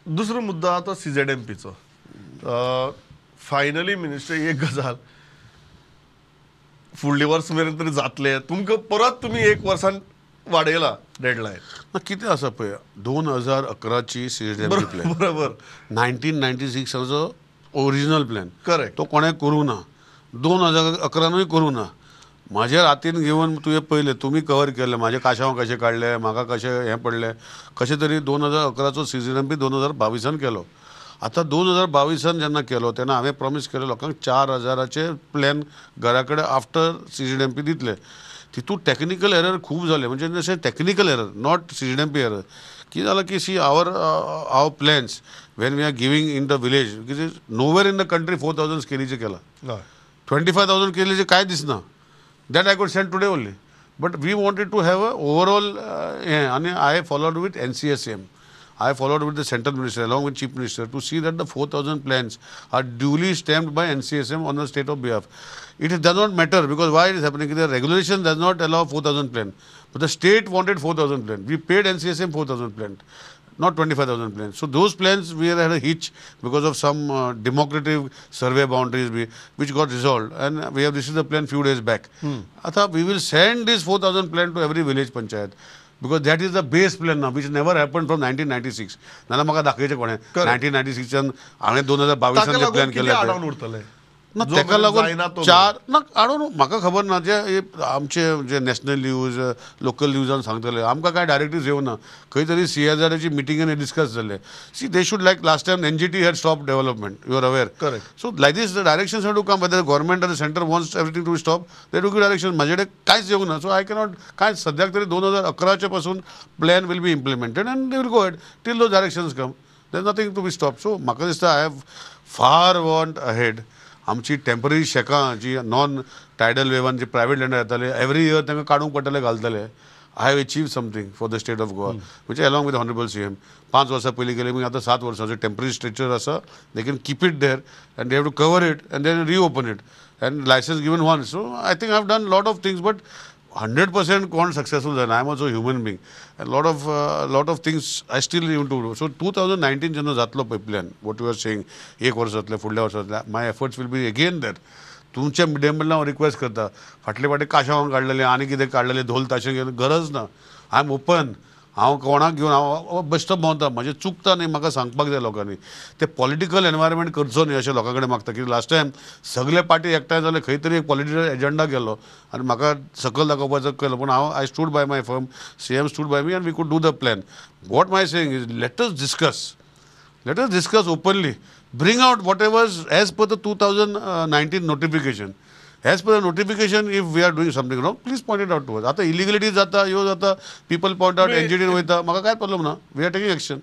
दुसरो मुद्दो आहा तो CZMPचो. फायनली मिनिस्टर एक गजाल फुडले वर्स मेरेन तरी जातले, तुमकां परत तुमी एक वर्सान वाडयला डेडलायन. ना कितें आसा पळय, 2011ची CZMP plan, बरोबर, 1996चो ओरिजिनल प्लॅन, करेक्ट, तो कोणें करूं ना, 2011नूय करूं ना. म्हाज्या रातीन घेवन तुवें पळयलें, तुमी कवर केलें, म्हाजे काशांव कशें काडलें, म्हाका कशें हें पडलें, कशें तरी 2011चो CZMP 2022 केलो. आतां 2022 जेन्ना केलो तेन्ना हांवें प्रॉमीस केलें लोकांक 4000चे प्लॅन घरा कडेन आफ्टर CZMP दितले. तितूंत टॅक्निकल एरर खूब जाले, म्हणजे जशें technical error not CZMP error. कितें जालां की see our plans when we are giving in the village, कितें नोवेर इन the country 4000 स्केलीचें केलां, 25,000 स्केलीचें कांय दिसना. That I could send today only, but we wanted to have a overall हें. आनी I followed with NCSM, I followed with the central minister along with chief minister to see that the 4000 plans are duly stamped by NCSM on the state of behalf. It does not matter because why it is happening, the regulation does not allow 4000 plan, but the state wanted 4000 plan. We paid NCSM 4000 plan, not 25,000 plans. So those plans we had a hitch because of some democratic survey boundaries which got resolved, and we have this is the plan few days back. Atha we will send this 4000 plan to every village panchayat because that is the base plan now, which never happened from 1996. नाल्यार म्हाका दाखयचें कोणें 1996 हांवें 2022 plan केलें. ना ताका लागून चार ना आडून म्हाका खबर ना, जे आमचे जे नॅशनल न्यूज लोकल न्यूजान सांगतले, आमकां कांय डायरेक्टिव्स येवना. खंय तरी CSRची मिटिंगेन डिस्कस जालें. See they should like last time NGT had stop development, you are aware. Correct. So like this the directions have to come, whether government or centre wants everything to stop, they to give direction. म्हाजे कडेन कांयच येवंक ना, so I cannot कांय सद्याक तरी 2011चे पासून plan will be implemented and they will go ahead till those directions come. There is nothing to be stop. So म्हाका दिसता I have far want ahead. आमची टेंपररी शेकां जी नॉन टायडल वेवान जी private लँडार येताले, एवरी इयर तांकां काडूंक पडटले घालतले. I have achieve something for the state of Goa, म्हणजे along with honourable CM. 5 वर्सां पयलीं गेले, मागीर आतां 7 वर्सांचो टेंपररी स्ट्रक्चर आसा, they can keep it there and they have to cover it and then reopen it and licence given one. So I think I have done lot of things, but 100% कोण successful जायना. I am also human being and lot of things I still you to do. So 2019 जेन्ना जातलो पळय plan, what you are saying, एक वर्स जातलें, फुडल्या वर्सा जातलें, my efforts will be again there. तुमच्या मिडियम कडल्यान हांव रिक्वेस्ट करता, फाटले फाटी काशांव काडलेले आनी कितें काडलेले धोल ताशें घेवन गरज ना. I am open, हांव कोणाक घेवन हांव बेश्टो भोंवता, म्हजें चुकता न्ही म्हाका सांगपाक जाय लोकांनी. ते पॉलिटिकल एनवायरमेंट करचो न्ही अशें लोकां कडेन मागता. कित्याक लास्ट टायम सगळे पार्टी एकठांय जाले, खंय तरी एक पॉलिटिकल एजंडा गेलो आनी म्हाका सकयल दाखोवपाचो केलो, पूण हांव I stood by my firm, CM stood by me and we could do the plan. What my saying is let us discuss, let us discuss openly, bring out whatever as per the 2019 notification. As per the notification, if we are doing something wrong, please point it out to us. आतां illegality जाता, ह्यो जाता, people point out, NGT वयता, म्हाका कांय problem ना, we are taking action.